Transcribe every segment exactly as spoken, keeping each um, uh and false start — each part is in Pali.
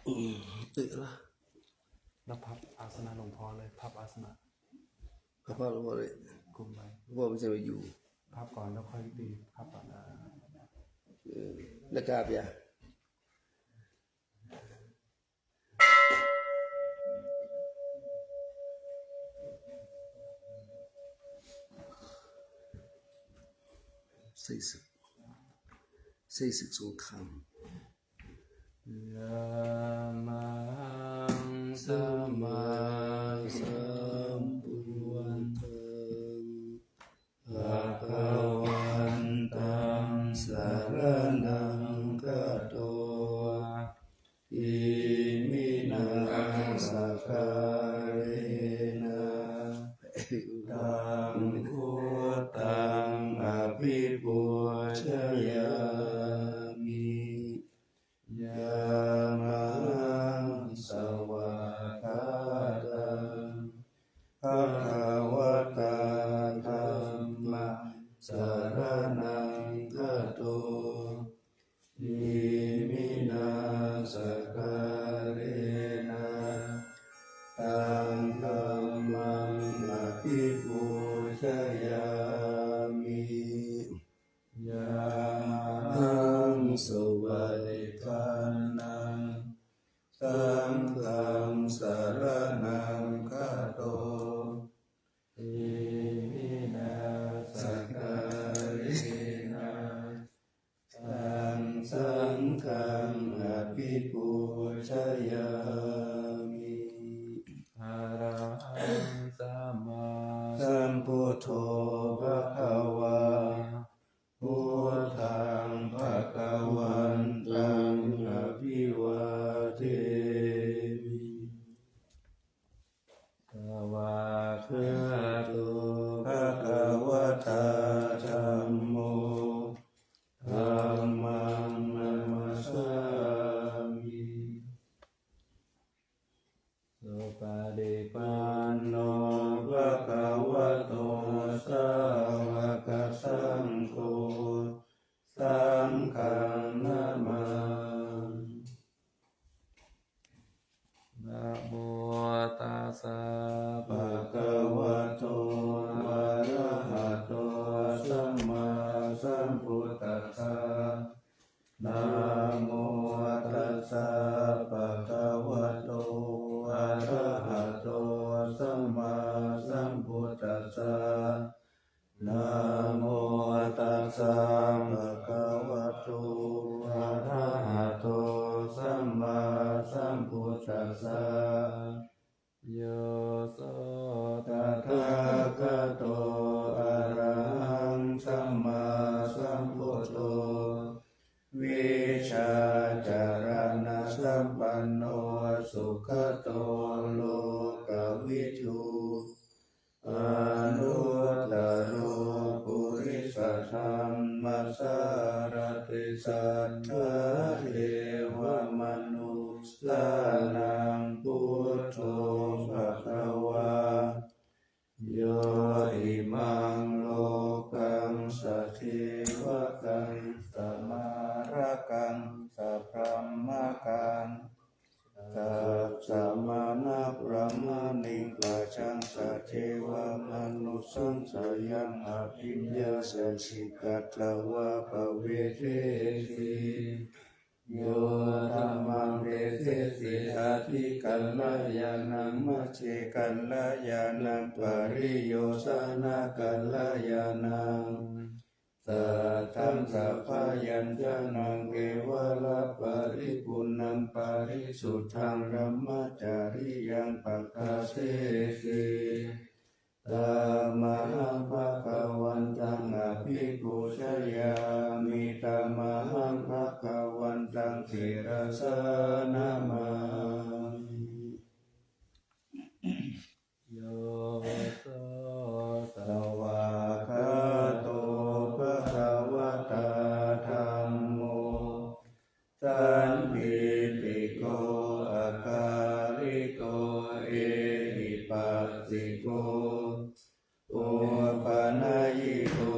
อืมเตะละ แล้วพับอาสนะหลวงพ่อเลย พับอาสนะ พระพักตร์หลวงพ่อเลย กุมไว้ หลวงพ่อไม่ใช่มาอยู่ พับก่อนแล้วค่อยตีพับก่อน เออแล้วกราบอย่า ใส่ศึกใส่ศึกสงคราม Yamaham sammāsambuddhaṃ bhagavantaṃ saraṇaṃ gato iminā sakkārena taṃ buddhaṃ abhipūjayāmi. Yamaham svākkhātaṃ bhagavatā dhammaṃ saraṇaṃ gato iminā sakkārena taṃ dhammaṃ abhipūjayāmi. Yamaham svākkhātaṃ saṅghaṃ saraṇaṃ gato iminā sakkārena taṃ saṅghaṃ abhipūjayāmi. Arahaṃ sammāsambuddho bhagavā, buddhaṃ bhagavantaṃ abhivādemi. Svākkhāto bhagavatā dhammo, dhammaṃ namassāmi. Supaṭipanno bhagavato sāvakasaṅgho, saṅghaṃ namāmi. Namo tassa bhagavato arahato sammāsambuddhassa. Namo tassa bhagavato arahato sammāsambuddhassa. Namo tassa bhagavato arahato sammāsambuddhassa. Yo so tathāgato arahaṃ sammāsambuddho vijjācaraṇasampanno sugato lokavidū anuttaro purisadammasārathi satthā devamanussānaṃ buddho bhagavā. Yo imaṃ lokaṃ sadevakaṃ samārakaṃ sabrahmakaṃ sassamaṇabrāhmaṇiṃ pajaṃ sadevamanussapānaṃ abhiññāya cikatvā pavedesi. Yo dhammaṃ desesi atthi kalyāṇaṃ majjhe kalyāṇaṃ pariyosāna kalyāṇaṃ saddhaṃ sabbaññatañāṇaṃ kevalaparipuṇṇaṃ parisuddhaṃ brahmacariyaṃ paṭṭhāsesi. Tamahaṃ bhagavantaṃ abhipūjayāmi. Tamahaṃ bhagavantaṃ sirasā namāmi. Yo so svākkhāto bhagavatā dhammo sandiṭṭhiko akāliko ehipassiko opanayiko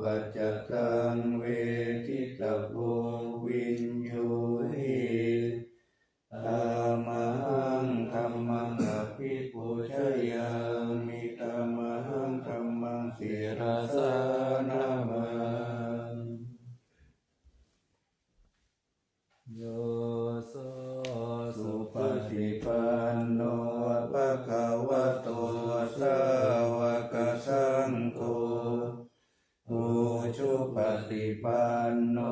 paccattaṃ veditabbo viññūhi. Yo so supaṭipanno bhagavato sāvakasaṅgho, ujupaṭipanno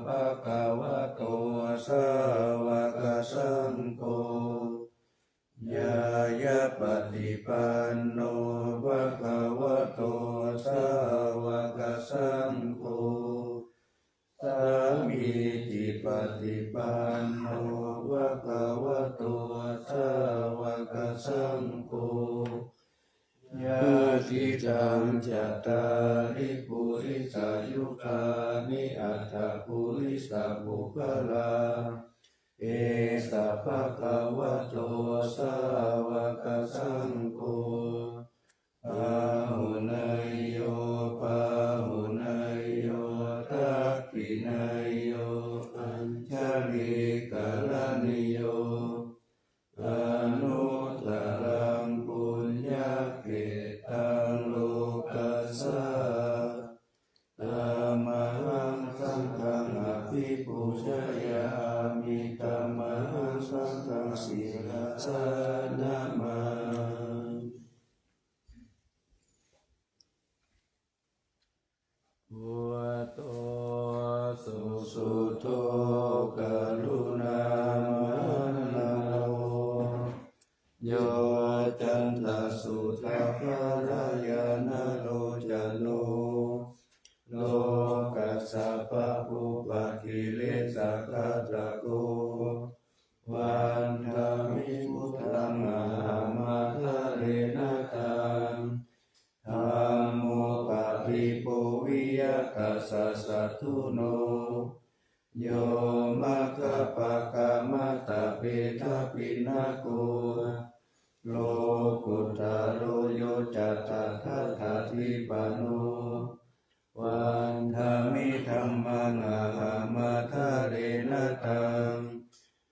bhagavato sāvakasaṅgho, ñāyapaṭipanno bhagavato sāvakasaṅgho, sāmīcipaṭipanno bhagavato sāvakasaṅgho, yadidaṃ cattāri purisayugāni aṭṭha purisapuggalā, esa bhagavato sāvakasaṅgho, āhuneyyo pāhuneyyo dakkhiṇeyyo añjalikaraṇīyo, anuttaraṃ puññakkhettaṃ lokassa. Tamahaṃ saṅghaṃ abhipūjayāmi, tamahaṃ saṅghaṃ sirasā namāmi. Buddho susuddho karuṇāmānavo, yocantaṃ suddhapālayannalocano, lokassa pāpūpakilesaghātako, vandāmi buddhaṃ ahaṃ ādarena taṃ. Dhammo paṭibbūhiyā dasasatthuno, yo maggapākamattabhedabhinnako, lokuttaro yo ca tathāgatipano, vandāmi dhammaṃ ahaṃ ādarena taṃ.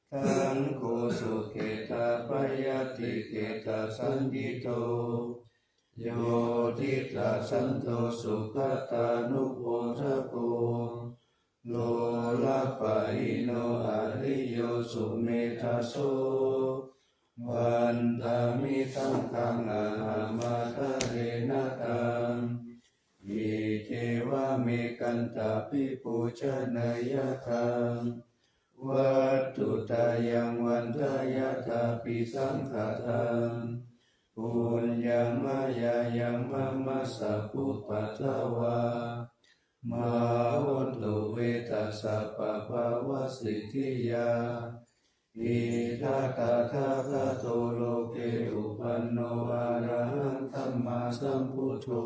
Saṅgho sukhetappayattiketasaññito, yo diṭṭhasanto sugatānupodako, lolapahīno ariyo sumedhaso, vandāmi saṅghaṃ ahaṃ ādarena taṃ. Iccevamekantabhipūjaneyyaṃ taṃ, vatthuttayaṃ vandeyyathāpi saṅkhataṃ. Puññaṃ mayā yaṃ mama sabbupaddavā, mā hontu ve tassa pabhāvasiddhiyā. Idha tathāgato loke upphanno arahaṃ sammāsambuddho,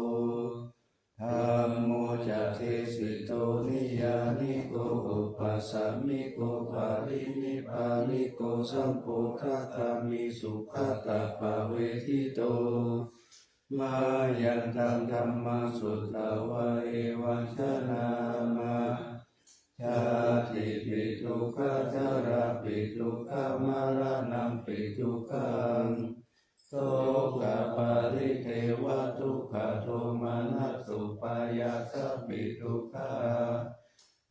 dhammo ca desito niyyāniko opasamiko parinibbāniko sambodhagāmi sugatānugassaṃ paveditabbo. Mayantaṃ dhammaṃ sutvā evaṃ janāma, jātipi dukkhā jarāpi dukkhā maraṇampi dukkhaṃ, sokaparidevadukkhadomanassupāyāsāpi dukkhā,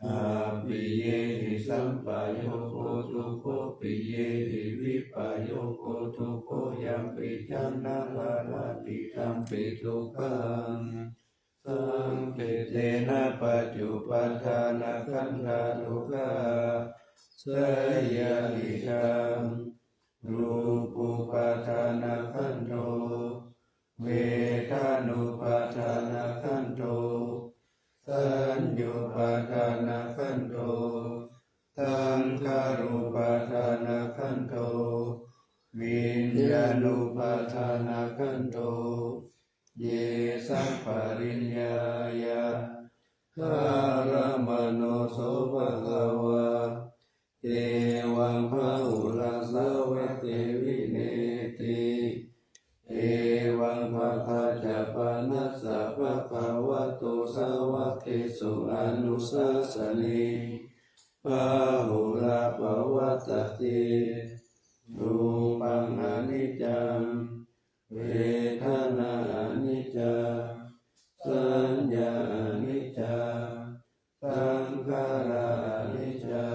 appiyehi sampayogo dukkho piyehi vippayogo dukkho yampicchaṃ na labhati tampi dukkhaṃ, saṅkhittena pañcupādānakkhandhā dukkhā. Seyyathīdaṃ, rūpupādānakkhandho, vedanupādānakkhandho, saññupādānakkhandho, saṅkhārupādānakkhandho, viññāṇupādānakkhandho, yesaṃ pariññāya karamāno so bhagavā, evaṃ bahulaṃ sāvake vineti. Evaṃ bhagā ca panassa bhagavato sāvakesu anussāsanī, bahulā pavattati. Rūpaṃ aniccaṃ, vedanā aniccā, saññā aniccā, saṅkhārā aniccā,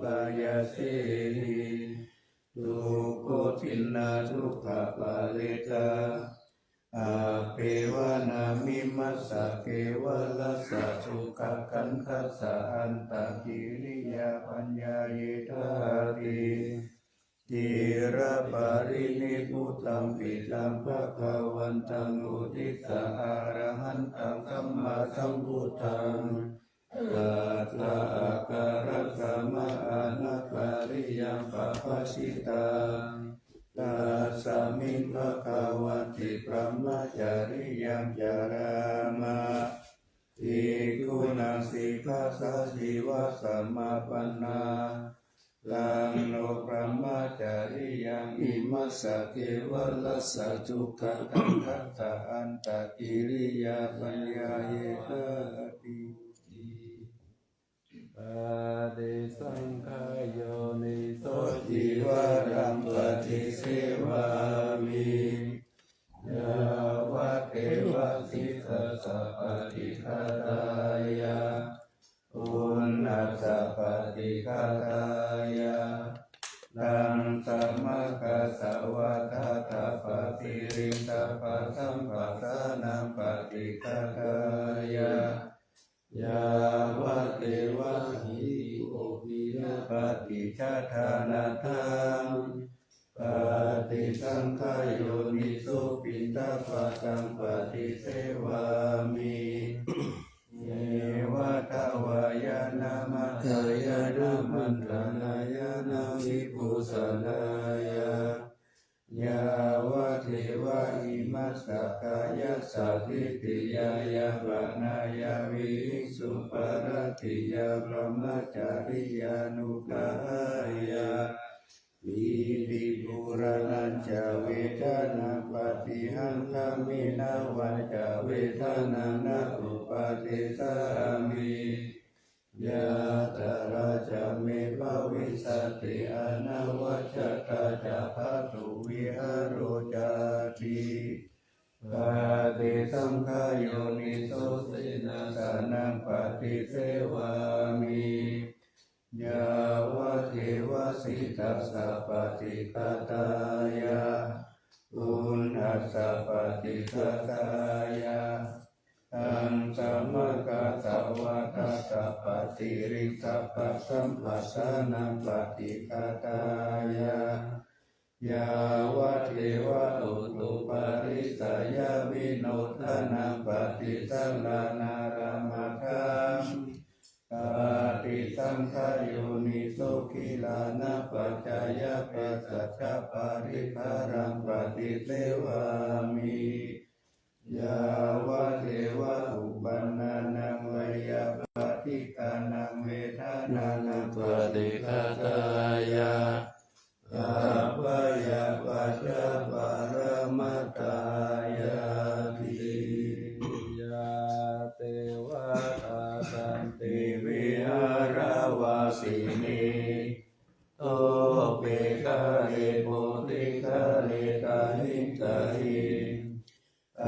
pāyasehi. Dukkhuddinā dukkhaparittā, appevānamimassa kevalassa dukkhakkhandhassa antakiriyā paññāyedhāti. Ciraparinibbutampi taṃ bhagavantaṃ uddissa arahantaṃ sammāsambuddhaṃ, sattā-akarakkhamā-anapāriyaṃ pabbajitaṃ. Tasmiṃ bhagavati brahmacariyaṃ carāma. Bhikkhūnaṃ sikkhāsājīvasamāpannā, taṃ no brahmacariyaṃ imassa kevalassa dukkhakkhandhassa antakiriyā paññāyedhāti. Paṭisaṅkhā yoniso cīvaraṃ paṭisevāmi, yāvadeva sītassa paṭighātāya, uṇhassa paṭighātāya, taṃ samaggassa vādātapatiriṃ sabbasamphassānaṃ paṭighātāya, yāvadeva hiṃsāpina paṭicchādanatthaṃ. Paṭisaṅkhā yoniso piṇḍapātaṃ paṭisevāmi, neva davāya na madāya na maṇḍanāya na vibhūsanāya, yāvadeva imassa kāyassa ṭhitiyā yāpanāya vihiṃsuparatiyā brahmacariyānuggahāya, pītipūranañca vedanaṃ paṭihaṅkhāmi navañca vedanaṃ na uppādessāmi. Yātrā ca me bhavissati anavajjatā ca phāsuvihāro cāti. Paṭisaṅkhā yoniso senāsanaṃ paṭisevāmi, yāvadeva sītassa paṭighātāya, uṇhassa paṭighātāya, taṃ samaggassa vādātapatiriṃ sabbasamphassānaṃ paṭighātāya, yāvadeva utuparissayavinodanaṃ paṭisallānārāmatthaṃ. Paṭisaṅkhā yoniso gilānapaccayabhesajjaparikkhāraṃ paṭisevāmi, yāvadeva uppannānaṃ veyyābādhikānaṃ vedanānaṃ paṭighātāya, abyāpajjhaparamatāyāti. Yā devā dadanti vihāravāsinī, thūpe ghare bodhighare tahiṃ tahiṃ,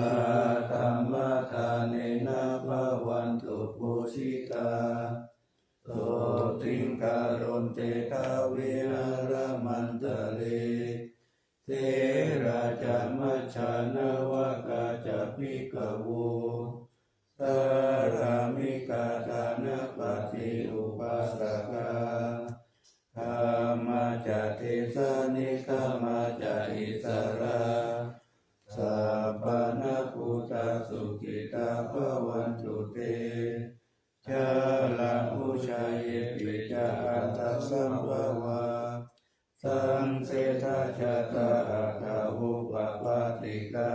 attamaṇḍānena bhavantu pūjitā, sotthiṃ karontedha vihāramaṇḍale. Therā ca majjhā navakā ca bhikkhavo, sārāmikā dānapatī upāsakā, gāmā ca desā negamā ca issarā, sappāṇabhūtā sukhitā bhavantu te. Jalābujā yepi ca aṇḍasambhavā, saṃsedajātā athavopapātikā,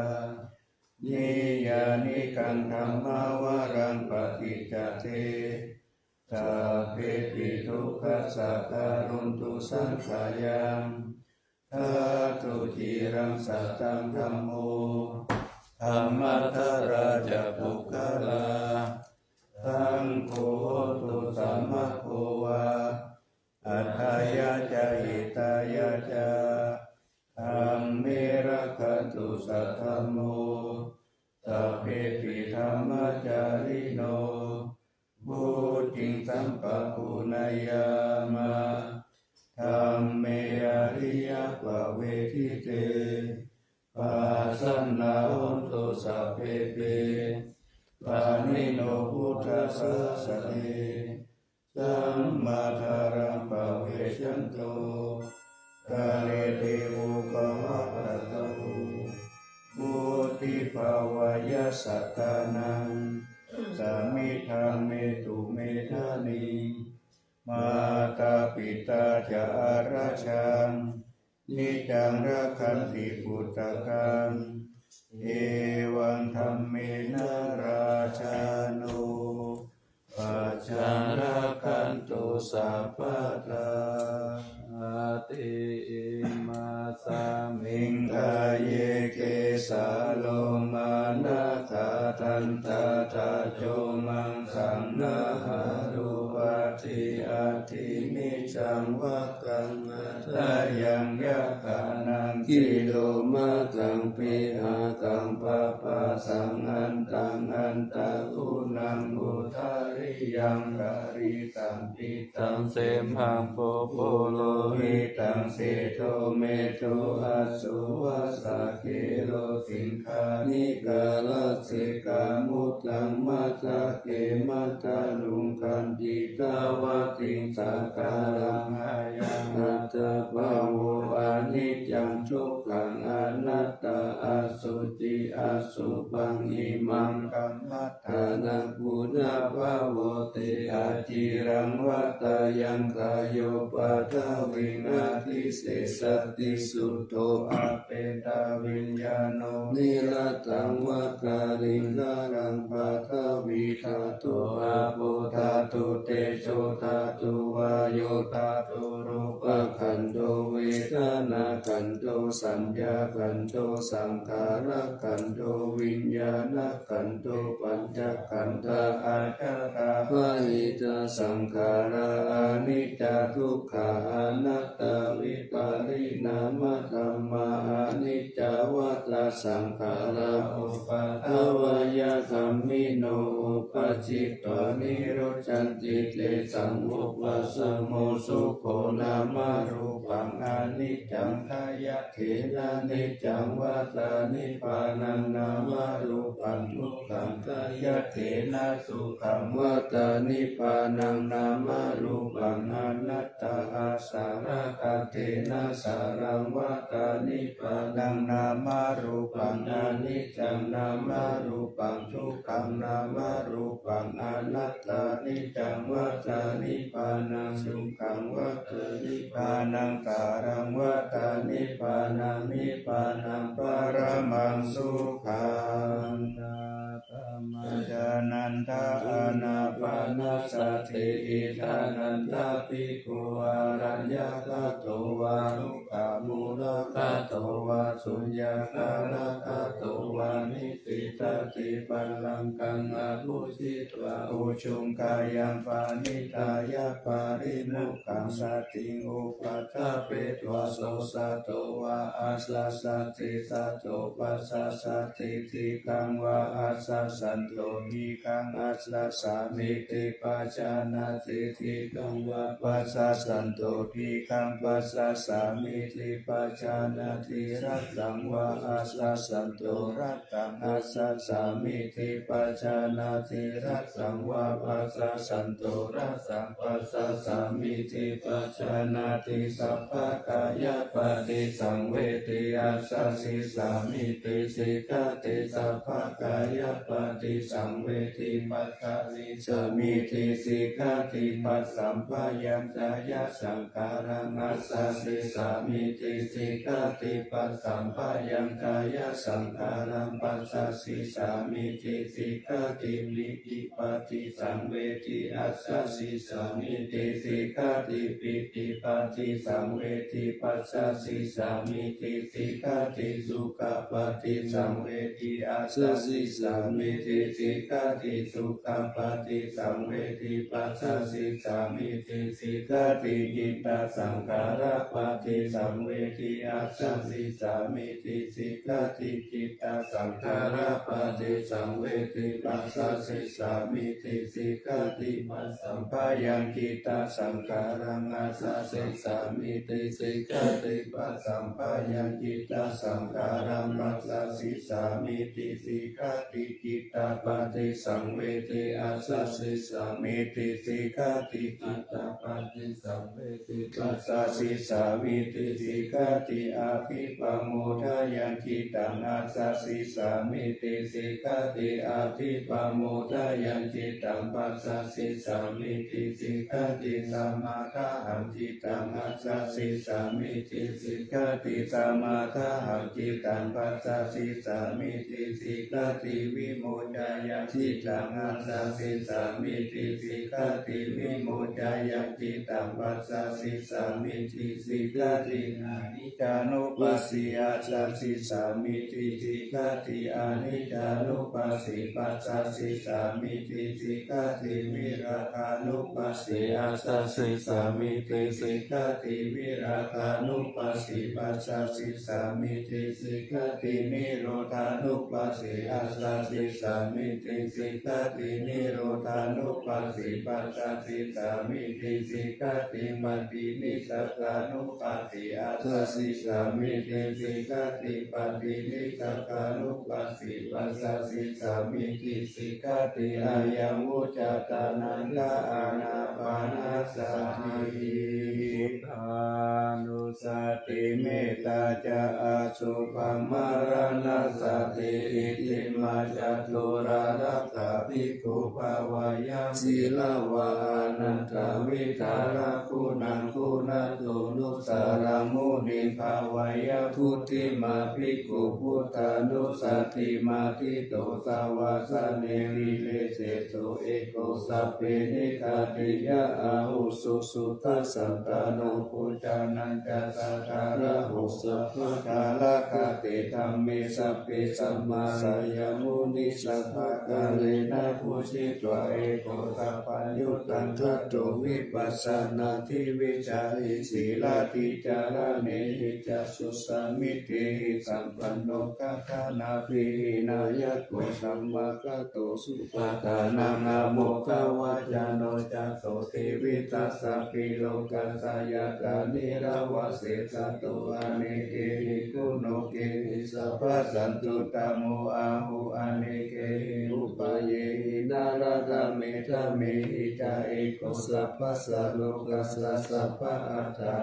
niyyānikaṃ dhammavaraṃ paṭicca te, sabbepi dukkhassa karontu saṅkhayaṃ. Ṭhātu ciraṃ sataṃ dhammo, dhammaddharā ca puggalā, saṅgho hotu samaggo va, atthāya ca hitāya ca. Dhamme rakkhatu saddhammo, sabbepi dhammacārino, vuḍḍhiṃ sampāpuṇeyyāma, dhamme ariyappavedite. Pasannā hontu sabbepi pāṇino buddhasāsane. Sammā dhāraṃ pavecchanto, kāle devo pavassatu. Vuḍḍhibhāvāya sattānaṃ, samiddhaṃ netu medaniṃ. Mātā pitā ca atrajaṃ, niccaṃ rakkhanti puttakaṃ. Evaṃ dhammena rājāno, pajaṃ rakkhantu sabbadā. Atthi imasmiṃ kāye kesā lomā nakhā dantā taco maṃsaṃ nahārū addhi, atthi niccaṃ vaggaṃ hadayaṃ yakkhānaṃ khīlomakhaṃ pihakaṃ papphāsaṃ antaṃ antā-guṇaṃ udariyaṃ karīsaṃ pittaṃ semhaṃ pubbu lohitaṃ sedo medo assu vassa khelo siṅghāṇikā lasikā muttaṃ matthake matthaluṅgaṃ cittavādīsakāraṃ ayaṃ attabhāvo aniccaṃ dukkhaṃ anattā asuci asubhaṃ imaṃ kammaṭṭhānaṃ punabbhavoti aciraṃ vata yaṃ kāyo paṭhaviṃ adhisessati suddho apesaviññāṇo niratthaṃ va kaliṅgaraṃ paṭhavī dhātu āpo dhātu tejo dhātu vāyo dhātu rūpakkhandho vedanākkhandho saññākkhandho saṅkhārakkhandho viññāṇakkhandho pañcakkhandhā ajjhattā bahiddhā saṅkhārā aniccā dukkhā anattā vipariṇāmadhammā aniccā vata saṅkhārā uppādavayadhammino uppajjitvā nirujjhanti tesaṃ vūpasamo sukho nāmarūpaṃ aniccaṃ khayatthena niccaṃ vata nibbānaṃ nāmarūpaṃ dukkhaṃ khayatthena sukhaṃ vata nibbānaṃ nāmarūpaṃ anattā āsarakkhattena saraṃ vata nibbānaṃ nāmarūpaṃ aniccaṃ nāmarūpaṃ dukkhaṃ nāmarūpaṃ anattā niccaṃ vata nibbānaṃ sukhaṃ vata nibbānaṃ saraṃ vata nibbānaṃ nibbānaṃ paramaṃ sukhaṃ. Ānanda ānapānasati. Idha nanda bhikkhu araññagato vā rukkhamūlagato vā suññāgāragato vā nisīdati pallāṅkaṃ abhujitvā ujuṃ kāyaṃ paṇidhāya parimukhyaṃ satiṃ upaṭṭhapetvā so sato vā āsasati sato passasati dīghaṃ vā āsasatu dīghaṃ āsasāmīti pajānāti dīghaṃ vā passasatu dīghaṃ passasāmīti pajānāti hrasaṃ vā āsasatu hrasaṃ āsasāmīti pajānāti hrasaṃ vā passasatu hrasaṃ passasāmīti pajānāti sabbakāyapaṭisaṃvedi āsasissāmīti sikkhati sabbakāyapaṭisaṃvedi passasissāmīti sikkhati passamphayaṃ kāyasaṅ khāraṃ āsasissāmīti sikkhati passamphayaṃ kāyasaṅkhāraṃ passasissāmīti sikkhati pītipaṭisaṃvedi āsasissāmīti sikkhati pītipaṭisaṃvedi passasissāmīti sikkhati sukhapaṭisaṃvedi āsasissāmīti sikkhati sukhapaṭisaṃvedi passasissāmīti sikkhati cittasaṅkhārapaṭisaṃvedi saṃvedhi āsajjissāmīti sikkhati. Cittasaṅkhārappaṭisaṃvedhi passajjissāmīti sikkhati. Passamphayaṃ cittasaṅkhāraṃ āsajjissāmīti sikkhati. Passamphayaṃ cittasaṅkhāraṃ passajjissāmīti sikkhati. Cittappaṭisaṃvedhi āsajjissāmīti sikkhati. Cittappaṭisaṃvedhi passajjissāmīti sikkhati. Abhipamodāya cittaṃ āsajjissāmīti sikkhati. Abhipamodāya cittaṃ passajjissāmīti sikkhati. Samādāhaṃ cittaṃ āsajjissāmīti sikkhati. Samādāhaṃ cittaṃ passajjissāmīti sikkhati. Vimocchāya cittaṃ āsajjissāmīti sikkhati. Vimocchāya cittaṃ passajjissāmīti sikkhati. Aniccānupassī āsajjissāmīti sikkhati. Aniccānupassī passajjissāmīti sikkhati. Virāgānupassī āsajjissāmīti sikkhati. Virāgānupassī passajjissāmīti sikkhati. Nirodhānupassī āsajjissāmīti sikkhati. Nirodhānupassī passajjissāmīti sikkhati. Paṭinissagga nupassī āsajjissāmīti sikkhati. Paṭinissagganupassī passajjissāmīti sikkhati. Ayaṃ vuccate ānanda ānāpānasati. Buddhānussati, mettācaraṇassati, iccimācaturakkha bhikkhū bhāvaye sīlavā ānandavidhāraṃ guṇaṃ guṇattonusaraṃ muniṃ bhāvaye vuḍḍhimā bhikkhu buddhānussatī matthito savāsane viresesu eko sabbe nikkhatiyā ahuso suddhasattano bojjhaneyyāsa ṭhāro sabbakālaṃ kate dhamme sabbe samādaya muni sabbakālena pūjitva eko sabbaññutaṃ kato vipassanaṃ dvividhāhi sīlādhicaraṇehi ca susamādhihi sampanno kalyāṇavīriyo nāyako sammākato supaṭṭhāno moggavacano ca so tivirattha pīḷukassa yattha nirvāse sato anekehi guṇokehi sabbasantuttamo āhu anekehi upayehi nānāmerehi ca eko sabbasā lokassa sabbattha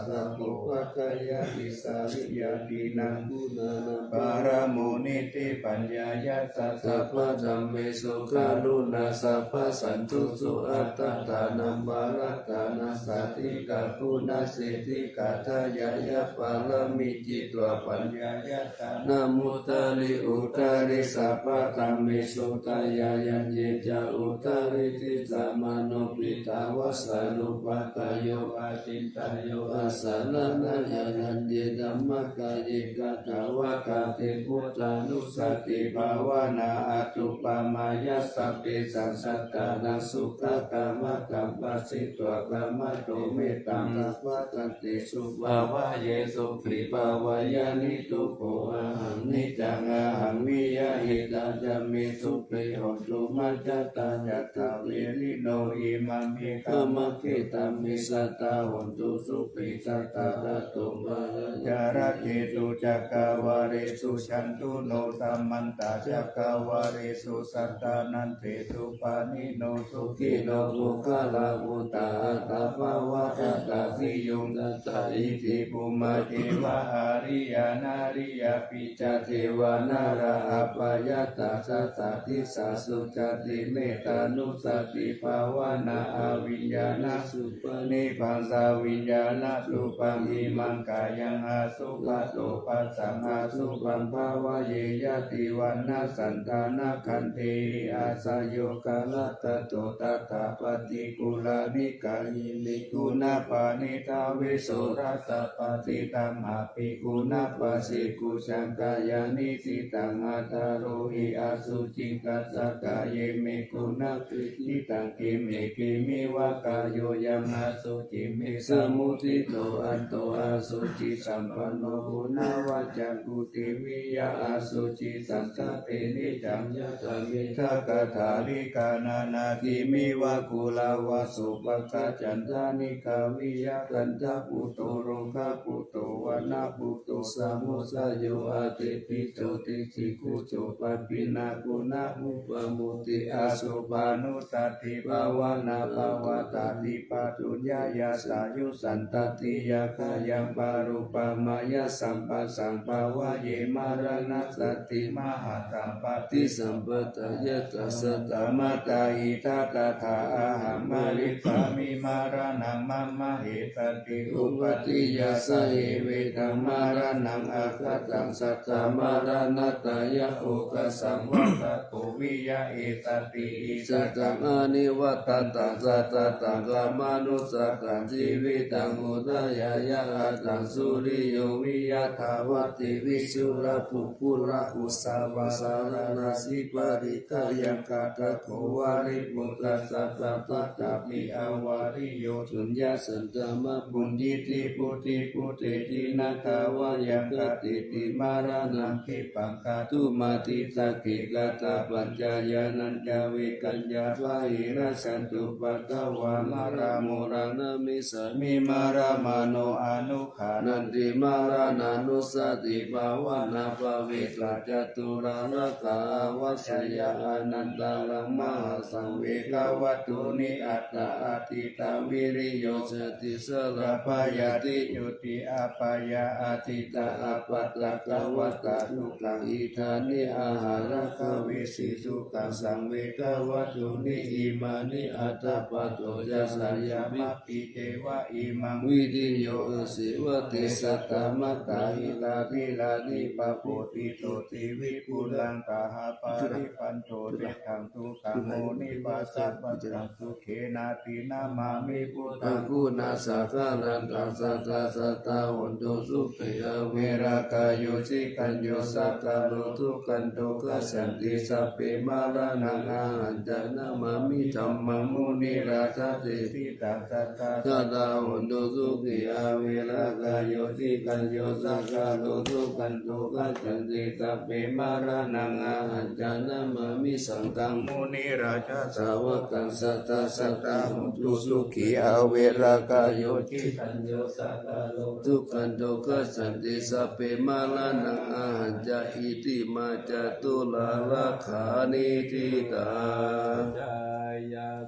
sabbokāyati sārīrikadīnaṃ guṇānaṃ paramuṇiti paññāya sabba dhammesu karuṇā sabbasantusu attadānaṃ parattanā satikkā guṇāsiddhi kāthāya pāramī citvā paññāya dānamuttari uttari sabba dhammesu dāyāyanye ca uttaritthi samāno piṭṭhāvāsa nupakayo acin tayo asaraṇayaññe dhammakāye katvā kate buddhānussatibhāvanā anuppamāya sabbesaṃ sattānaṃ sukhakaṃ mataṃ pasitvā khamatu mettaṃ sabbasatthisu bhāvaye sukhī bhāvaye niddukkho ahaṃ niccaṃ ahaṃ viya hitāya me sukhī hontu majjhattā yattha verino imaṃ me dhammakkhettaṃ me sadā hontu sukhī sadā rakkhantu pālayantu ca rakketu cakkavāḷesu cāyantu no samantā cakkavāḷesu sattanantesu pāṇino sukhino puggalā buddhā atta bhāvatāta siyuṃ tathā iti bhummā devā ariyā nariyāpi ca devā nārā apayantassā disāsu cāti mettānussatibhāvanā abhiññānasuppaṃ nibbaṃ saviññānasuppaṃ imaṃ kāyaṃ suppato passaṃ asubhaṃ bhāvaye. Ñātivaṇṇasantānakhandhe, asayo kālakato tathā, paṭikūlā nikayime guṇapāṇidha. Visorasapāṇidhaṃ apikuṇapāsikhusaṅkhayaṃ, nisitaṃ athārohi asuciṃ, tassa kāyime guṇa kitaṃ. Kimme khemeva kāyo, yaṃ asuciṃ visamuttito, atho asucisampanno, guṇavaccaṃ kuṭeviyaṃ asucisaṅkhate. Niccaṃ yathā middhagadālikā, nānā khemeva kulāvasū, pakkaccandanikaviyā. Kaṇṭaputto rogaputto, vaṇṇaputto samusayo, athipi jotisikhujjo, pavīṇaguṇaupama mutti, asubhānussati bhāvanābhāvatā, dīpaduttayā sāyusantatiyakkhayaṃ, pārupamayasambhāsaṃ bhāvaye maraṇassati. Mahāsampattisampadaṃ yattha, sattā mātā itha tathā, ahaṃ marissāmi maraṇaṃ mama hetati, upatthiyā sahe vedaṃ maraṇaṃ aggathā, sattā maraṇatthāya okāsaṃ vassa kho viya hetati. Issataṃ anivattataṃ, sattataṃ khamānussakaṃ, jīvitaṃ udayāya attaṃ, suriyo viya dhavati, visurā puggalā ussavā, saraṇasī parittayaṃ, kaṭṭhako valībuddhassa, sabbattapi avāriyā. Suññā santā mā bhuñjīti, vuḍḍhibhūteti na tha vayaṃ, katīti maraṇaṃ khippaṃ, kātumatthite sāvake. Katapañca yānañca, vigañca bāhirajjhattupaddavā, marāmuraṃ nemissāmi, marāmāno anugghaṇanti, maraṇānussatibhāvanā, pavijja caturāsakā, āvajjeyya anantaraṃ, mahāsaṃvegavattuni aṭṭha, athitā viriyo sati, saraṃ bhayaṃ tiyutti, apāyā atītā, appaṭikavatā dukkhā, idāni ahaṃ rakkhavissi, sukhaṃ saṃvegavattuni imāni, aṭṭha paṭo ca saññā, mā pi ceva imaṃ, viriyo aseva te sattā, mātā itā dīlā, dīpapuṭṭito ti vipulaṃ, gahaparivaṇṇo tesaṃ, sukhaṃ munipajjapataṃ, sukhena abhinamāmi, buddhaguṇasaṅgharantaṃ, sadā sadā hontu sukhī averā. Kāyo cikañño sakkāro, dukkhandho gacchanti, sabbe maraṇaṃ ahañca namāmi, dhammaṃ munirājassa, sīlitaṃ sadā sadā hontu sukhī averā. Kāyo cikañño sakkāro, dukkhandho gacchanti, sabbe maraṇaṃ ahañca namāmi, saṅghaṃ munirājassa, sāvakaṃ sadā sadā hontu sukhī averā. Kāyo cikañño sakkāro, dukkhandho gacchanti, sabbe maraṇaṃ ahañca, itimā caturāsakāniṭṭhitā.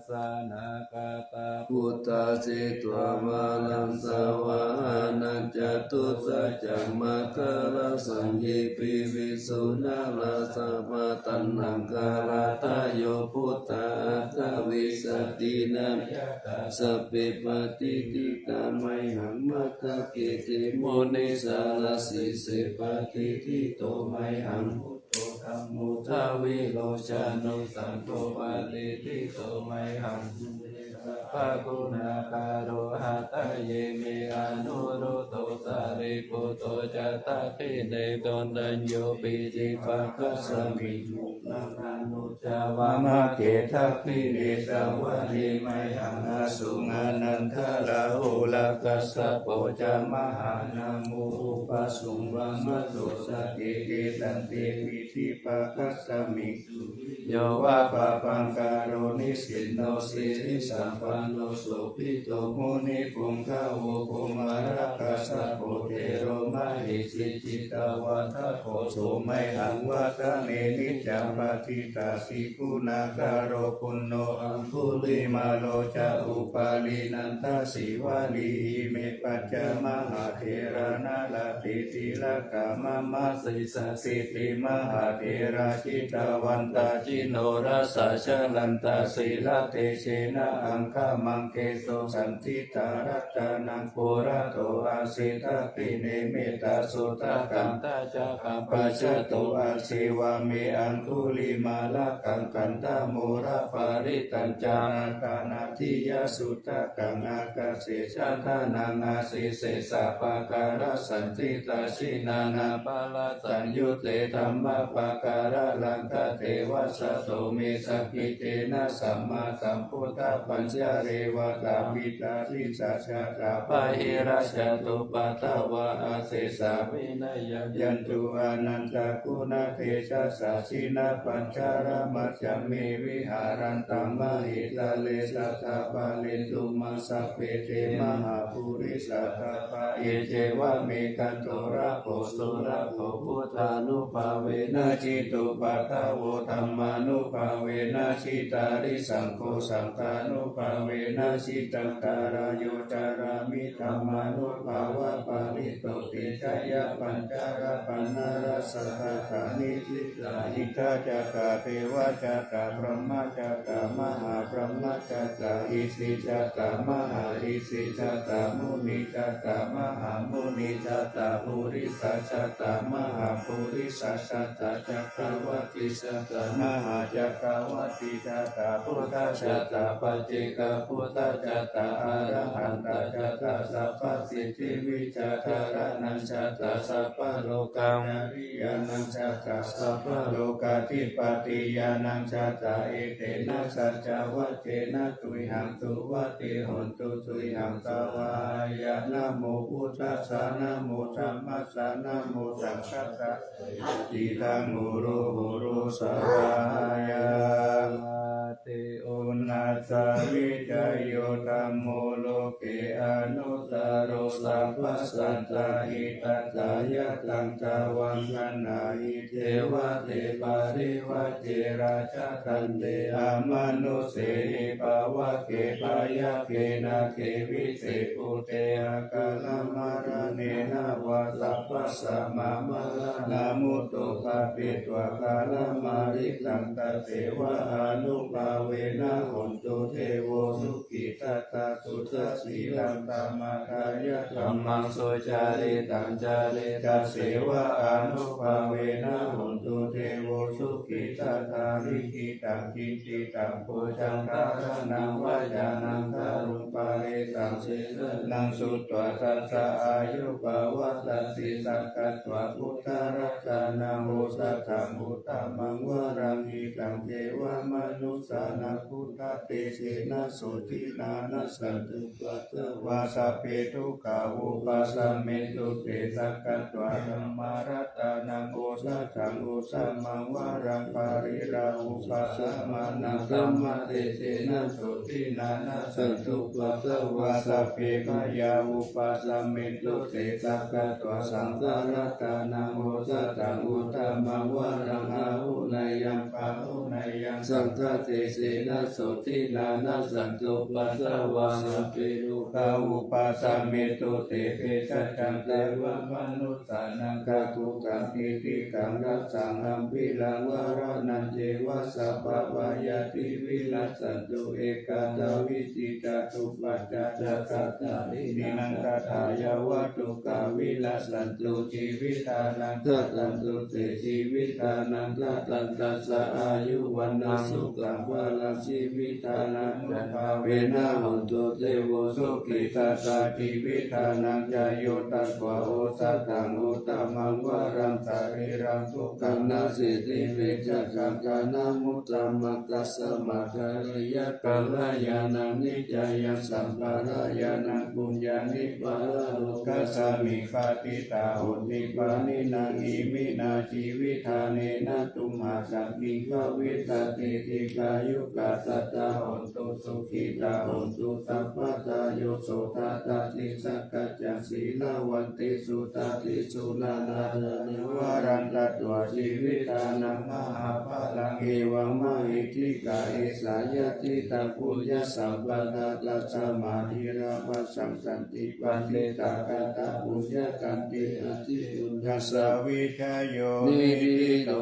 Jayāsanāgatā buddhā, jetvā māraṃ savāhanaṃ, catusaccāmakkharasaññī, bhiyyo nāna sāvā, taṇhaṅkarādayo buddhā, aṭṭhavīsati nāyakā, sabbe patiṭṭhitā mayhaṃ matthake, te munissarā sīse patiṭṭhito mayhaṃ. Buddho dhammo dvilocano, saṅgho patiṭṭhito mayhaṃ, ure sabbaguṇākaro. Hadaye me anuruddho, sāriputto ca dakkhiṇe, koṇḍañño piṭṭhibhāgasmiṃ, moggallāno ca vāmake. Dakkhiṇe savane mayhaṃ, āsuṃ ānandarāhulā, kassapo ca mahānāmo, ubhāsuṃ vāmasotake. Tiṭṭhante piṭṭhibhāgasmiṃ, suriyo va pabhaṅkaro, nisinno sirisampanno, sobhito munipuṅgavo. Kumārakassapo thero, mahesī cittavādako, so mayhaṃ vadane niccaṃ, patiṭṭhāsi guṇākaro. Puṇṇo aṅgulimālo ca, upālī nandasīvalī, ime pañca mahātherā, nalāṭe tilakā mama. Sesāsīti mahātherā, jitavantā jinorasā, jalantā sīlatejena, aṅgamaṅgesu saṇṭhitā. Ratanaṃ purato āsi dakkhiṇe mettasuttakaṃ, dhajaggaṃ pacchato āsi vāme aṅgulimālakaṃ. Khandhamoraparittañca āṭānāṭiyasuttakaṃ, ākāse chadanaṃ āsi sesā pākārasaṇṭhitā. Jinānāḷāvasa- saṃyutte dhammapākāralaṅkate, vasato me sakiccena sammāsambuddhapañjare. Vātapittādisañjātā bāhirajjhattupaddavā, asesā vinayaṃ yantu anantaguṇatejasā. Jinapañjaramajjhamhi viharantaṃ mahītale, sadā pālentu maṃ sabbe te mahāpurisāsabhā. Iccevamekanto lābho sulabho buddhānubhāvena, jitupaddavo dhammānubhāvena, jitārisaṅgho saṅghānubhāvena, jitantarāyo carāmi dhammānubhāvapālito. Tejayyapañjarapaṇṇarasahassāni diṭṭhi- -dāhiddajātā devajātā brahmajātā mahābrahmajātā isijātā mahāisijātā munijātā mahāmunijātā purisajātā mahāpurisajātā cakkavātijātā mahācakkavātijātā buddhajātā paccekabuddhajātā arahantajātā sabbasiddhivijjādharānañjātā sabbalokā- -riyānañjātā sabbalokādhipatiyānañjātā. Etena saccavajjena tuyhaṃ suvatthi hotu. Tuyhaṃ svāhāya. Namo buddhassa, namo dhammassa, namo saṅghassa. Jayasiddhi hotu, hotu, svāhāya. Te onnāsavijjayo dhammo loke anuttaro sabbasattahitatthāya. Taṃ tvaṃ gaṇhāhi devate parivajje rājadaṇḍe amanussehi pāvake byagghe nāge viseṭṭhe bhūte akālamaraṇena vā sabbasmā maraṇā mutto pāpettvā kālamāritaṃ tasseva ānubhāvena hontu devo sukhitattā. Suddhasīlaṃ samādāya dhammaṃ sucaritaṃ care tasseva ānubhāvena hontu devo sukhitattā. Likkhitaṃ cintitaṃ pūjaṃ dhāraṇaṃ vācanaṃ garuṃ parittaṃ desanaṃ sutvā tassa āyu pavaḍḍhatīti. Sakkatvā buddharatanaṃ osathaṃ uttamaṃ varaṃ hitaṃ devamanussānaṃ buddhatejena sotthinā nassantupaddavā sabbe dukkhā vūpasamentu te. Sakkatvā dhammaratanaṃ osathaṃ uttamaṃ varaṃ pariḷāhūpasamanaṃ dhammatejena sotthinā nassantupaddavā sabbe bhayā vūpasamentu te. Sakkatvā saṅgharatanaṃ osathaṃ uttamaṃ varaṃ āhuneyyaṃ pāhuneyyaṃ saṅghatejena sotthinā nassantupaddavā sabbe rogā vūpasamentu te. Bhesajjaṃ devamanussānaṃ gukkhaṃ tiktikaṃ rasaṃ ambhīraṃ maraṇañceva sabbabhayāti vinassantu. Ekadā vītitā cupaddavā ca kattāpi na tathā yāva dukkhavinassantu. Jīvitānaṃ dadantu te jīvitaṃ dadantassā āyu vaṇṇaṃ sukhaṃ balaṃ. Jīvitānubhāvena hontu devo sukhitattā. Jīvitānañca yo tatvā osathaṃ uttamaṃ varaṃ sarīraṃ sukhaṃ nasīti veccaṃ taṃ ṭhānamuttamaṃ. Tasmā ṭhānayaṃ kalyāṇaṃ niccāyaṃ sampādāyānaṃ puññāni paralokasmiṃ patiṭṭhā honti pāṇinā. Iminā jīvahānena tumhasaṃ kiṃ bhavissatīti. Dīghāyukā sadā hontu sukhitā hontu sabbadā. Yo sottha atthi sakkaccaṃ sīlavantesu tatthi suṇātha. Nānāvaraṃ datvā jīvitānaṃ mahapphalaṃ evammahiddhikā esā yadidaṃ puññasampadaṃ. Tasmā dhīrā bhāssanti paṇḍitā kataṃ puññakkhettaṃ ti. Atthi puññassa vijayo niṭṭhito.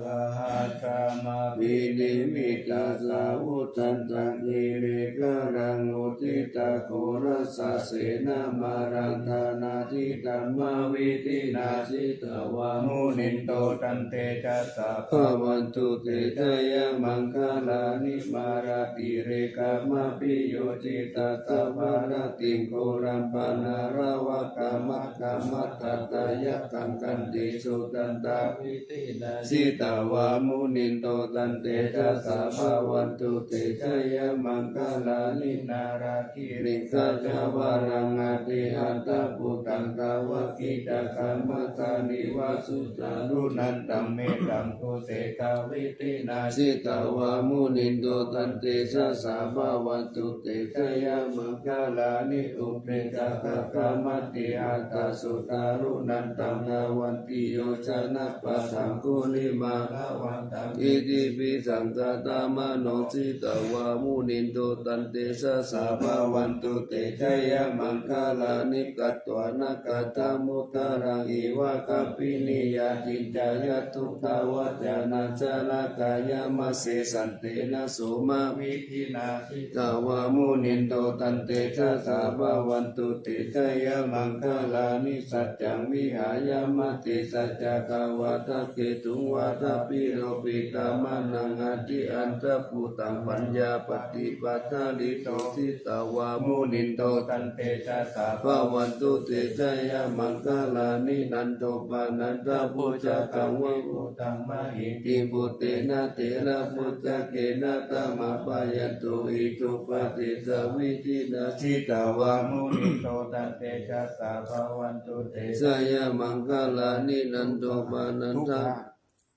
Sahassamabhinimmitasāvudhantaṃ, girigajaṃ uditaghorasasenamāraṃ, dānādidhammavidhinā jitavā munindo, taṃ tejasā bhavatu te jayamaṅgalāni. Mārātirekamabhiyujjhitasabbarattiṃ, ghorampanāḷavakamakkhamathaddhayakkhaṃ, khantīsudantavidhinā jitavā munindo, taṃ tejasā bhavatu te jayamaṅgalāni. Nāḷāgiriṃ gajavaraṃ atimattabhūtaṃ, dāvaggicakkamasanīva sudāruṇantaṃ, mettambusekavidhinā jitavā munindo, taṃ tejasā bhavatu te jayamaṅgalāni. Ukkhittakhaggamatihatthasudāruṇantaṃ, dhāvantiyojanapathaṅgulimālavantaṃ, iddhībhisaṅkhatamano jitavā munindo, taṃ tejasā bhavatu te jayamaṅgalāni. Katvāna kaṭṭhamudaraṃ iva gabbhinīyā, ciñcāya duṭṭhavacanaṃ janakāyamajjhe, santena somavidhinā jitavā munindo, taṃ tejasā bhavatu te jayamaṅgalāni. Saccaṃ vihāya matisaccakavādaketuṃ, vādābhiropitamanaṃ atiandhabhūtaṃ, paññāpadīpajalito jitavā munindo, taṃ tejasā bhavatu te jayamaṅgalāni. Nandopanandabhujagaṃ vibudhaṃ mahiddhiṃ, puttena therabhujagena damāpayanto, iddhūpadesavidhinā jitavā munindo, taṃ tejasā bhavatu te jayamaṅgalāni. Nandopananda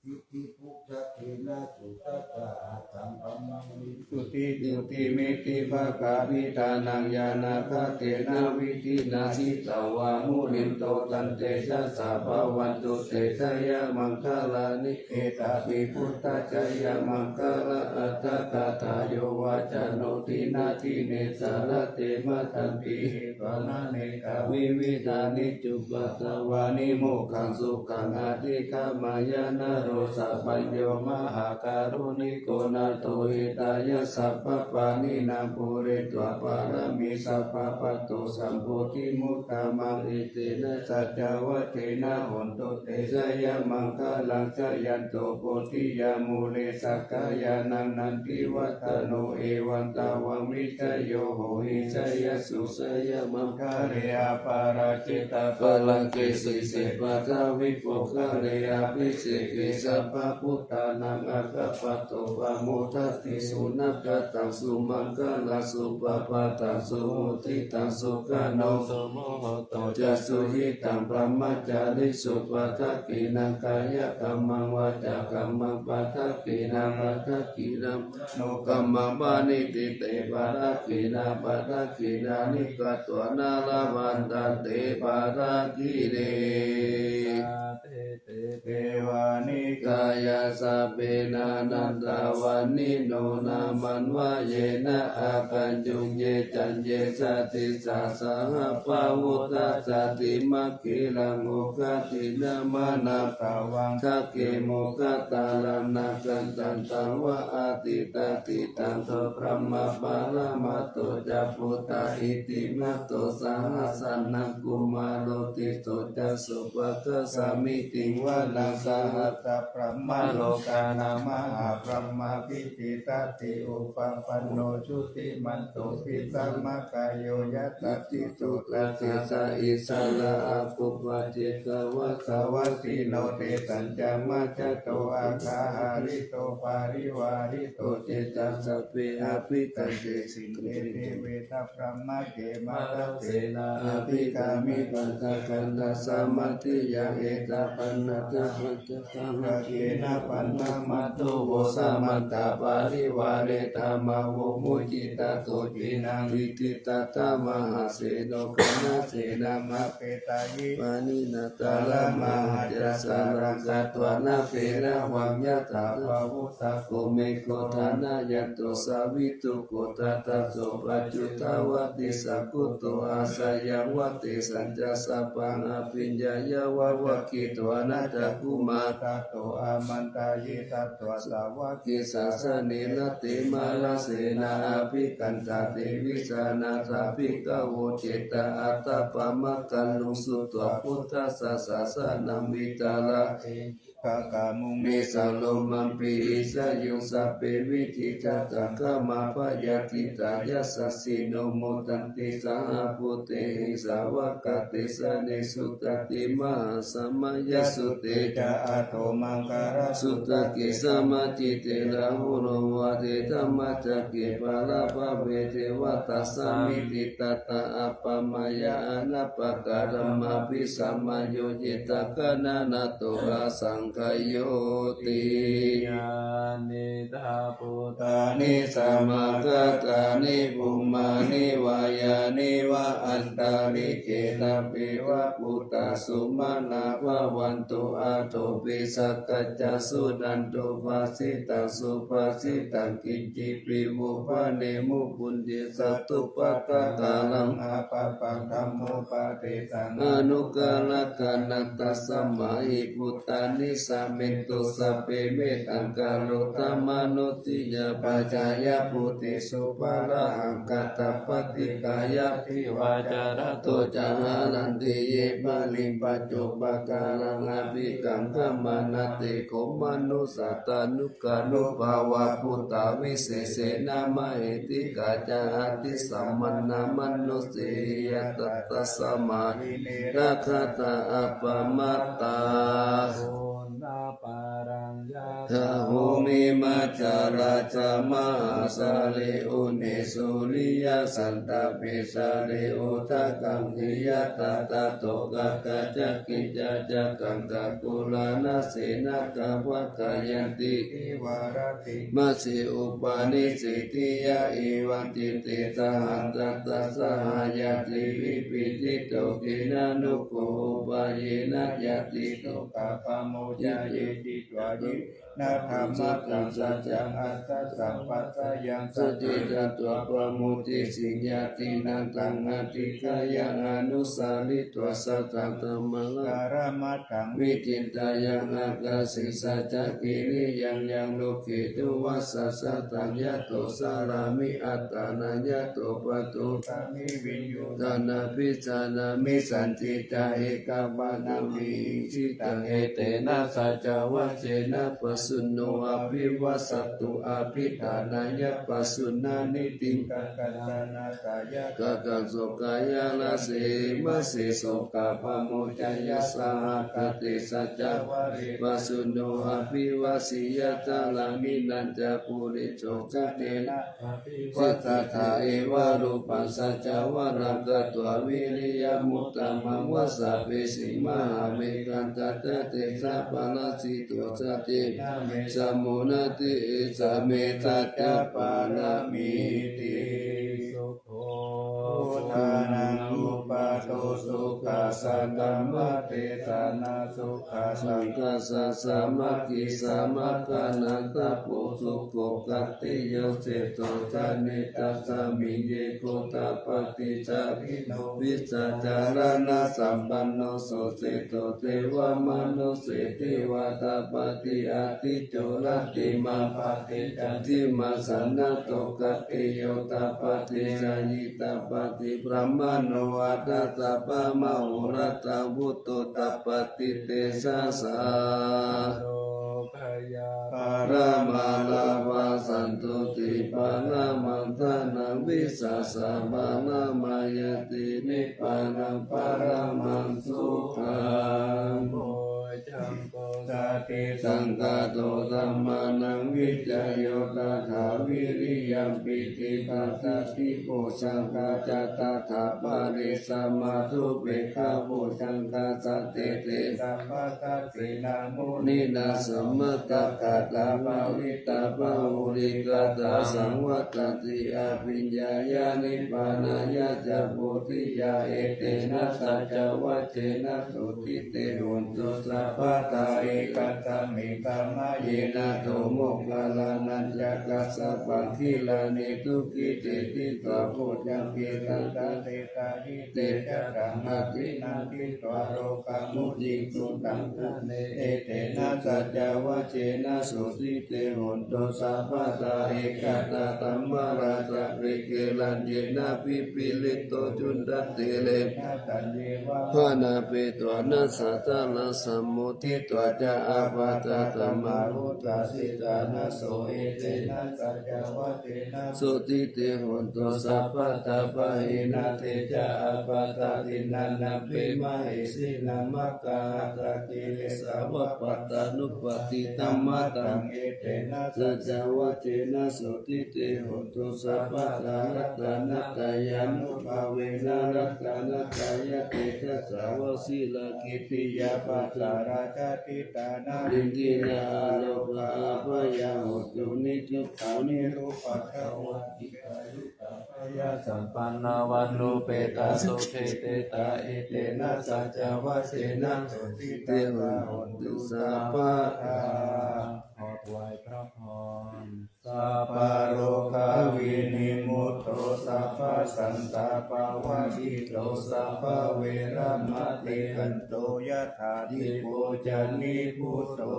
iddhibhujagena sudaṭṭhahatthaṃ, brahmaṃ visuddhijutimiddhibakābhidhānaṃ, ñāṇāgadena vidhinā jitavā munindo, taṃ tejasā bhavatu te jayamaṅgalāni. Etāpi buddhajayamaṅgalaaṭṭhagāthā, yo vācano dinadine sarate matandī, hitvānanekavividhāni cupaddavāni, mokkhaṃ sukhaṃ adhigameyya naro sapañño. Mahākāruṇiko nātho, hitāya sabbapāṇinaṃ, pūretvā pāramī sabbā, patto sambodhimuttamaṃ, etena saccavajjena, hotu te jayamaṅgalaṃ. Jayanto bodhiyā mūle, sakyānaṃ nandivaḍḍhano, evaṃ tvaṃ vijayo hohi, jayassu jayamaṅgale, aparājitapallaṅke, sīse paṭhavipokkhare, abhiseke sabbabuddhānaṃ, aggappatto pamodati. Sunakkhattaṃ sumaṅgalaṃ, supabhātaṃ suhuṭṭhitaṃ, sukhaṇo sumuhutto ca, suyiṭṭhaṃ brahmacārisu, padakkhiṇaṃ kāyakammaṃ, vācākammaṃ padakkhiṇaṃ, padakkhiṇaṃ manokammaṃ, paṇidhī te padakkhiṇā, padakkhiṇāni katvāna, labhantatthe padakkhiṇe. Te devānikāyā sabbe nānattavaṇṇino, nāmanvayena āgañchuṃ, ye caññe sadisā saha, pavutthajā timakkhilaṃ, oghatiṇṇamanāsavaṃ, dakkhemoghataraṃ nāgaṃ, candaṃva asitātitaṃ, subrahmaparamatto ca, puttā iddhimato saha, sanaṅkumāro tisso ca, sopāga samitiṃ vanaṃ, sahassabrahmalokānaṃ, mahābrahmābhitiṭṭhati, upapanno jutimanto, bhismākāyo yasassi so, tassa sīsārā āgū, paccekavasavattino, tesañca majjhato āga, hārito parivārito, te ca sabbe abhikkante, sinde deve sabrahmake, mārasenā abhikkāmi, passa kaṇhassa mandiyaṃ, etapallaṅkaṃ pañca Rakkena bandhamatthu vo samantā parivāretā, mā vo muñcittha sotthinnaṃ. Iti tattha mahāseno kaṇhasenaṃ apesayi, pāṇinā talamāhacca saraṃ katvāna bheravaṃ. Yathā pāvussako megho thanayanto savijjuko, tadā so paccudāvatti saṅkuddho asayaṃvate, saccaṃ sabbaṃ abhiññāya vavakkhitvāna cakkhumā. Tato āmantayi satthā sāvake sāsane, rate mārasenā abhikkantā te vijānātha bhikkhavo. Cittaṃ ātappamakaruṃ sutvā buddhassa sāsanaṃ, vītarāgehi khaggaṃ pahīnanto mitiṃ brūhi. Saṅghampi itthayaṃ sabbe vijitasaṅghamā, bhayātītā yasassino modanti saha bhūtehi. Sāvakā te janesutāti mahāsamayasutte ca, āto maṅgalasūtakāni samācite. Rahulā vācē dhammacakke bālabhave devatā, sāmīcitatthā appamāya anappakāramābhisamayo, cittaṃ khandhamānando asaṅkhayoti. Yānīdha bhūtāni samāgatāni bhummāni vā yāni va antalikkhe, sabbe va bhūtā sumanā bhavantu, athopi sakkacca suṇantu bhāsitaṃ. Subhāsitaṃ kiñcipi vo bhaṇemu puññe, satthupādakāraṃ abhabbatadhāmo, paṭisaṅkhā anukārakā. Tasmā hi bhūtā nisāmethu sabbe, mettaṃ karotha mānusiyā pajāya, bhūtesu parihaṅkatā paṭikkāya divā ca ratto ca. Haranti ye baliṃ paccupakāraṃ abhikkāmantā, te kho manussā tānu kānubhāvā bhūtā vishesena mahiddhikā ca, atthi samaṇā manussānaṃ hitāya. Tasmā hi ne rakkhatha appamattā. Uṇhapāraṃ yathā homi majjhā rājā mahāsale, uṇhe suriyaṃ santāpe jale udakaṃ hiyaṃ. Tato āgaccha kiccā ca kaṅkhakurāna senā, gābhaṃ gayanti iva rathinā. Majjhe upavhayantiyā evaṃ citte saha saha, ñātibhi pīḷito khemaṃ no kho upavhayena ñātidukkhā pamuñceyuṃ. Ye citvā yena dhammaṃ saṅghañca saṅghassa paṭidassānaṃ, sañcitaṃ pamuñciṃ ñātinaṃ taṃ adhikāraṃ, anusaritvā saddhaṃ dhammaṃ karāmatthaṃ, vicintayāma kāyasā vacasā ca kiriyaṃ. Yaṃ loke dussūchitaṃ satthaṃ yato carāmi, attānaṃ yato paṭisakkhāmi, viññūhīti na abhiññāmi, sañcicca ekamanāpimhi jitaṃ. Etena saccavajjena pāturahaṃ abhivādatthu, abhiṭhānāya pāturahaṃ niṭṭhitaṃ. Kattañca na thāya katthaṃ sokāya rājasī, majjhe sokā pamuñceyya saha kate saccavajje. Pāturahaṃ abhivādeyyuṃ carāmi, nañca puriso kattena abhivajjati. Evarūpaṃ saccavajjena katvā vīriyamuttamaṃ, vāsavassī mahābhismā tassa tejena paranito, saccaṃ vattabhāsi me sambhū natthi, esa me saccapāramīti. Sukho buddhānaṃ uppādo, sukhā saddhammadesanā, sukhā saṅghassa sāmaggī, samaggānaṃ tapo sukho. Khattiyo seṭṭho janetasmiṃ, ye gojapāti jahino, vijjācaraṇasampanno so, seṭṭho devamanussānaṃ, devātapāti ādicco, rattimāpati candimā, sannaddho khattiyo tapati, jhāyī tapati brāhmaṇo, atha sabbamahoratsaṃ, buddho tapati tejasā. Paramā lābhā santuṭṭhī paramaṃ dhanaṃ, vissāsaparamā ñātī nibbānaṃ paramaṃ sukhaṃ. Bojjhaṅgo satisaṅkhāto dhammānaṃ vicayo tathā, viriyampīti passaddhi bojjhaṅgā ca tathāpare, samādhupekkhabojjhaṅgā sattete sabbadassinā, muninā sammadakkhātā bhāvitā bahulīkatā, saṃvattanti abhiññāya nibbānāya ca bodhiyā. Etena saccavajjena sotthi te hotu sabbadā. Ekasmiṃ samaye nātho Mārānañca Kassapaṃ Gilāne dukkhite Jitā bojjhaṅge Tatrātītā Yite ca taṃ Abhinanditvā Rogā Mucciṃsu Taṅkhaṇe. Etena Saccavajjena Sotthi Te Hotu Sabbadā. Ekadā Dhammarājāpi Gelaññenābhipīḷito Cundattherena Taññeva Bhaṇāpetvāna Saddhammaṃ Sammoditvā ca Ābādhā Tamho Vuṭṭhāsi Ṭhānaso. Etena Saccavajjena Sotthi Te Hotu Sabbadā. Pahīnā Te ca Ābādhā Tiṇṇannampi Mahesinaṃ Maggāhatakilesāva Pattānuppattidhammataṃ. Etena Saccavajjena Sotthi Te Hotu Sabbadā. Ratanattayānubhāvena Ratanattayatejasā Vajirakkhittiyā Pācarā ca Diṭṭhā Nānīdhinā Ārogā Ābhayā Hotu Nirdukkho Nirupaddavo Dīghāyutā Bhayasampannā Vaṇṇūpetā Sukhī Diṭṭhā. Etena Saccavajjena Sotthi Te Hotu Sabbadā. ขอถวายพระพร Sabbarogavinimutto sabbasantāpavajjito sabbaveramatikkanto yathā dīpo ca nibbuto.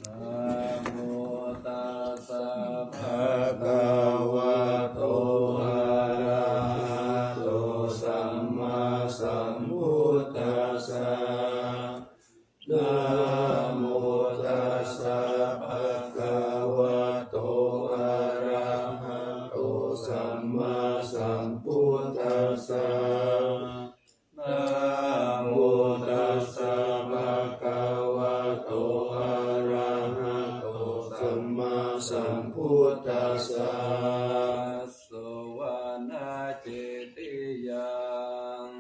Namo tassa bhagavato arahato sammāsambuddhassa. Namo tassa bhagavato arahato sammāsambuddhassa. Namo tassa bhagavato arahato sammāsambuddhassa. Suvaṇṇacetiyaṃ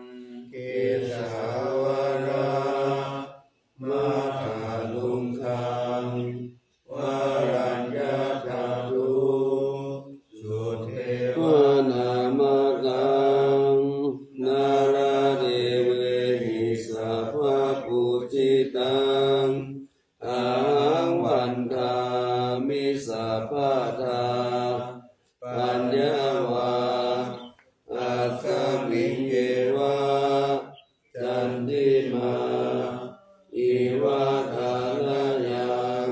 Kesāvaramathāluṅkaṃ Varaññatadhu suddhevanamāgaṃ nāradevehi sabbapūjitaṃ ahaṃ vandāmi sabbadā. Paññā va aksamiṃ yeva candimā iva thanayaṃ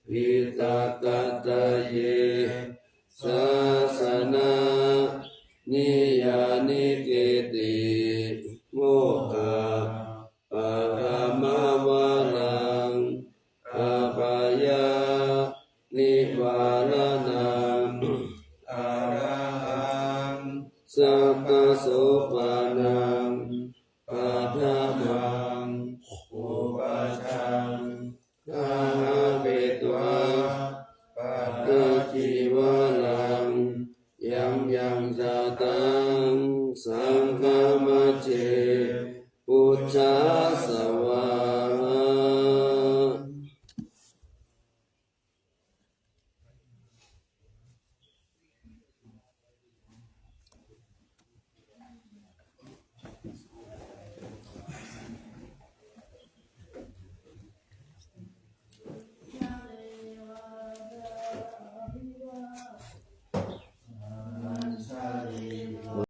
piṭakattaye sāsananiyānike ti mokkhapphalamavaraṃ abhayanivāraṇaṃ arahaṃ sabbasopaṇaṃ paṭhamaṃ pūjaṃ gahapetvā pattacīva